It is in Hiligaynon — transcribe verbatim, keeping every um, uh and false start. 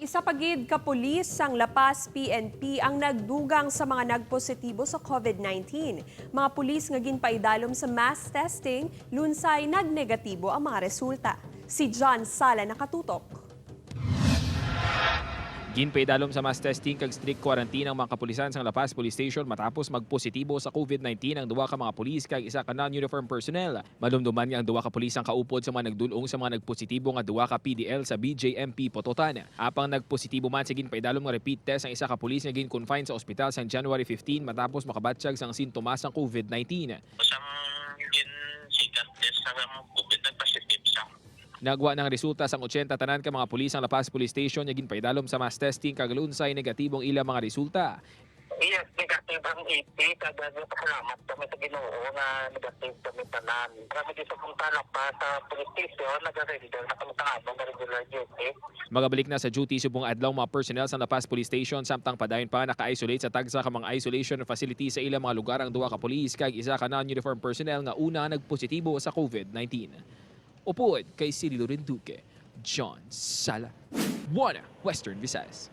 Isa pa gid ka pulis sang La Paz P N P ang nagdugang sa mga nagpositibo sa COVID nineteen. Mga pulis nga ginpaidalom sa mass testing, lunsay nagnegatibo ang mga resulta. Si John Sala nakatutok. Ginpaidalom sa mass testing kag strict quarantine ang mga kapulisan sang La Paz Police Station matapos magpositibo sa COVID nineteen ang duha ka mga pulis kag isa ka non-uniform personnel. Madumduman nga ang duha ka pulis ang kaupod sa mga nagdul-ong sa mga nagpositibo nga duha ka P D L sa B J M P Pototan. Apang nagpositibo man sa ginpaidalom nga repeat test ang isa ka pulis nga gin-confine sa ospital sang January fifteen matapos makabatyag sang sintomas sang COVID nineteen. Sang gin-second test sa COVID, nag-positive siya. Nagwa ng resulta sang ochenta tanan ka mga pulis ang La Paz Police Station nga ginpaidalom sa mass testing kag lunsay negatibo ang ilang mga resulta. Yes, negative ang eighty. Kaya nagpasalamat kami sa Ginoo nga negative kami tanan. Kami di sa Puntana pa sa police station, nag-render na kami sa amon nga regular duty. Magabalik na sa duty subong adlaw mga personnel sa La Paz Police Station samtang padayon pa naka-isolate sa tagsa ka mga isolation facility sa ilang mga lugar ang duha ka pulis kag isa ka non-uniform personnel nga una nagpositibo sa COVID nineteen. Upod kay Cirilo Renduque, John Sala, One Western Visayas.